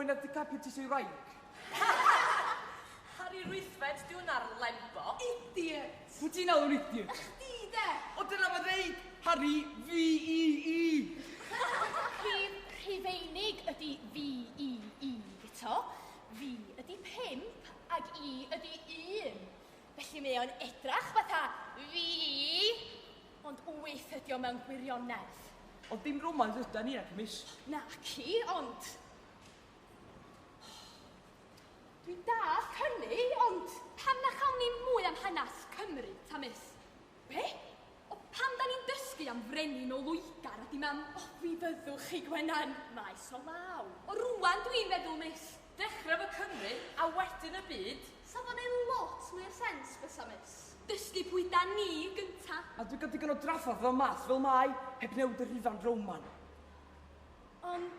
boi na decapitio ei wraig. Harri'r Wythfed, di hwnna'r Lembo. Idiot! Pwy ti'n alw'n idiot? Chdi de! O dyna ma ddeud! Harry V-E-E! Rhif Rhufeinig ydy V-E-E, Guto. V ydy 5 ac E ydy 1. Felly mae o'n edrach fatha V, ond 8 ydy o mewn gwirionedd. Ond dim Romans yda ni ac miss. Naci, ond... Dwi'n dallt hynny, ond pam na chawn ni mwy am hanes Cymru, ta miss? Be? O, pam da ni'n dysgu am frenin o Loegr a dim am... O, fi fyddwch chi, Gwenan, maes o law. O, rwan dwi'n feddwl, miss. Dechrau efo Cymru a wedyn y byd. Sa fo'n neud lot mwy o sens bysa, miss. Dysgu pwy da ni gynta. A dwi'n cael digon o drafferth efo maths fel mae, heb newid y rhifau'n Roman. Ond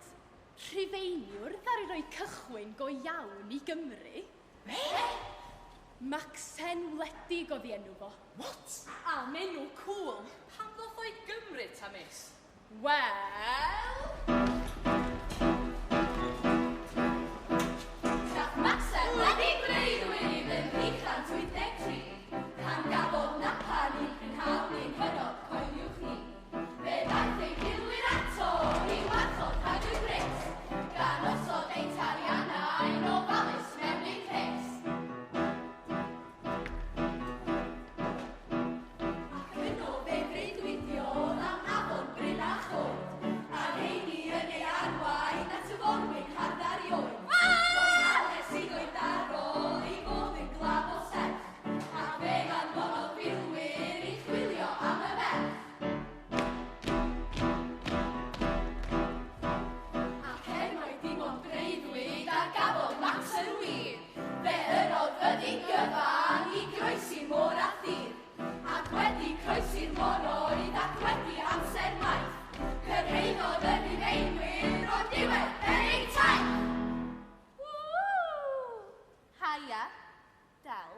Rhufeiniwr ddaru roi cychwyn go iawn i Gymru. Be? Macsen Wledig oedd ei enw fo. What? Am enw cŵl. Pam ddoth o i Gymru ta, miss? Wel... Dath Macsen Wledig breuddwyd yn 383, pan gafodd napan un prynhawn un hynod coeliwch ni. Fe ddaeth ei filwyr ato i warchod rhag y gwres, gan osod ein tariannau'n ofalus mewn un rhes. Ac yno fe freuddwydiodd am afon bryn a choed, a rheini yn ei arwain at y forwyn hardd erioed. Roedd hanes iddo'i daro ei fod yn glaf o serch, a fe anfonodd filwyr i chwilio am y ferch. Ac er mai dim ond breuddwyd a gafodd Macsen wir, fe yrrodd fyddin gyfan i groesi môr a thir. Ac wedi croesi'r moroedd ac wedi amser maith, cyrhaeddodd y Rhufeinwyr o'r diwedd yn eu taith. Woo! Haia, Del.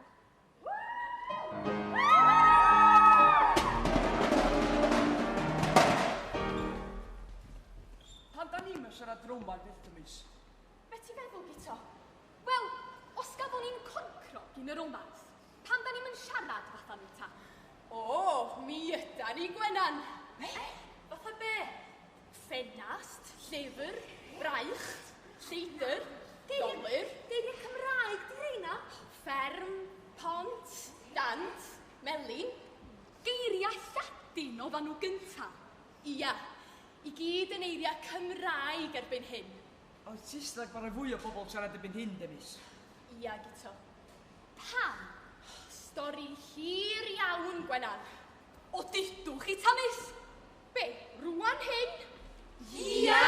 Pan da ni'n siarad Roman byth ta, miss? Be ti'n feddwl, Guto? Wel, os gafon ni'n concro gyn y Romans, pam da ni'n siarad fatha nhw ta? O, mi yda ni, Gwenan. Be? Fatha be? Ffenast, llyfr, braich, lleidr, dolur. Geiriau Cymraeg di reina. Fferm, pont, dant, melin. Geiriau Lladin oeddan nhw gynta. Ia, i gyd yn eiriau Cymraeg erbyn hyn. Ond Saesneg mae rhai fwy o bobl siarad erbyn hyn, de, miss. Ia, Guto. Pam? Stori hir iawn, Gwenan. O dudwch chi ta, miss? Be, rwan hyn? Ia!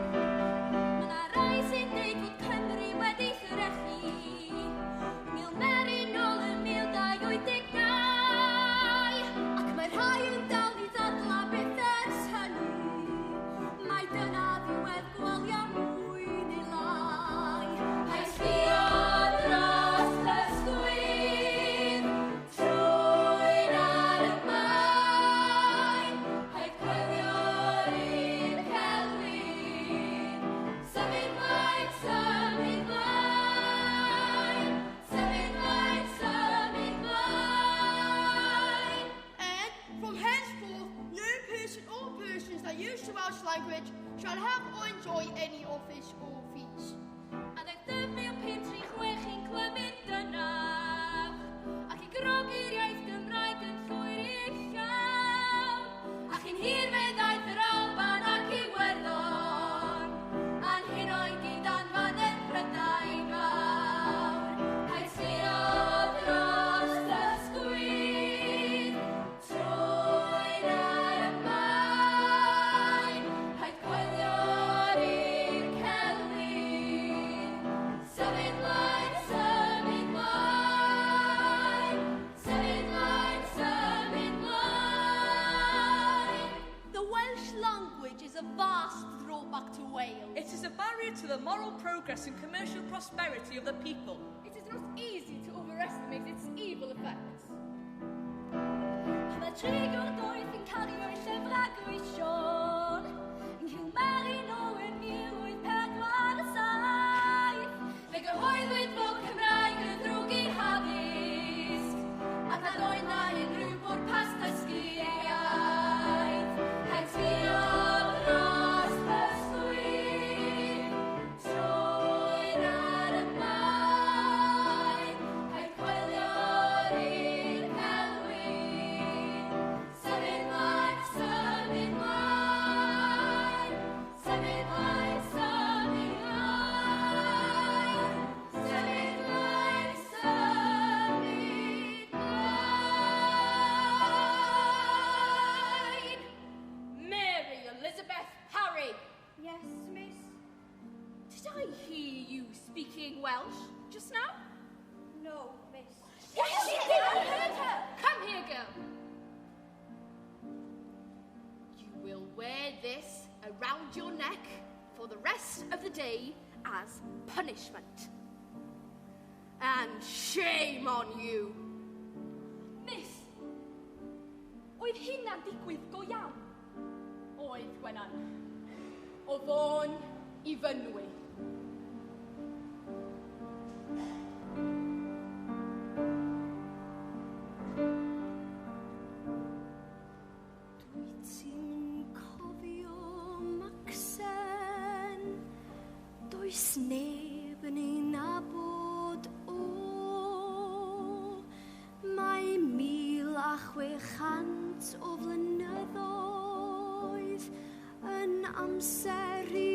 Mae 'na rai sy'n deud fod Cymru wedi threchu Milmeri nôl yn 1282, ac mae rhai yn dal i ddadla byth ers hynny mai dyna ddiwedd Gwalia mwy neu lai. Paid sbio dros ysgwydd, trwyn ar y maen, paid coelio'r un celwydd. Symud mlaen, symud mlaen, symud mlaen, symud mlaen. And from henceforth, no person or persons that use the Welsh language shall have or enjoy any office or fees. A ddaeth y 1536 i'n clymu'n dynach, ac i grogi'r iaith Gymraeg yn llwyr i'r llawn. A chyn hir fe ddaeth yr Alban ac Iwerddon, a'n hyn o'i gyd anfon Prydain fawr. Paid sbio dros ysgwydd, trwyn ar y maen, paid coelio'r un celwydd. Symud mlaen, symud mlaen, symud mlaen, symud mlaen. The Welsh language is a vast drawback to Wales. It is a barrier to the moral progress and commercial prosperity of the people. It is not easy to overestimate its evil effects. Pan mae trigwr doeth yn cario'i llyfrau gweision, speaking Welsh just now? No, miss. Yes, she did! I heard her! Come here, girl. You will wear this around your neck for the rest of the day as punishment. And shame on you. Miss, oedd hynna'n digwydd go iawn? Oedd, Gwenan. O Fôn i Fynwy. Dwyt ti'n cofio Macsen? Does neb yn ei nabod o. Mae 1,600 o flynyddoedd yn amser i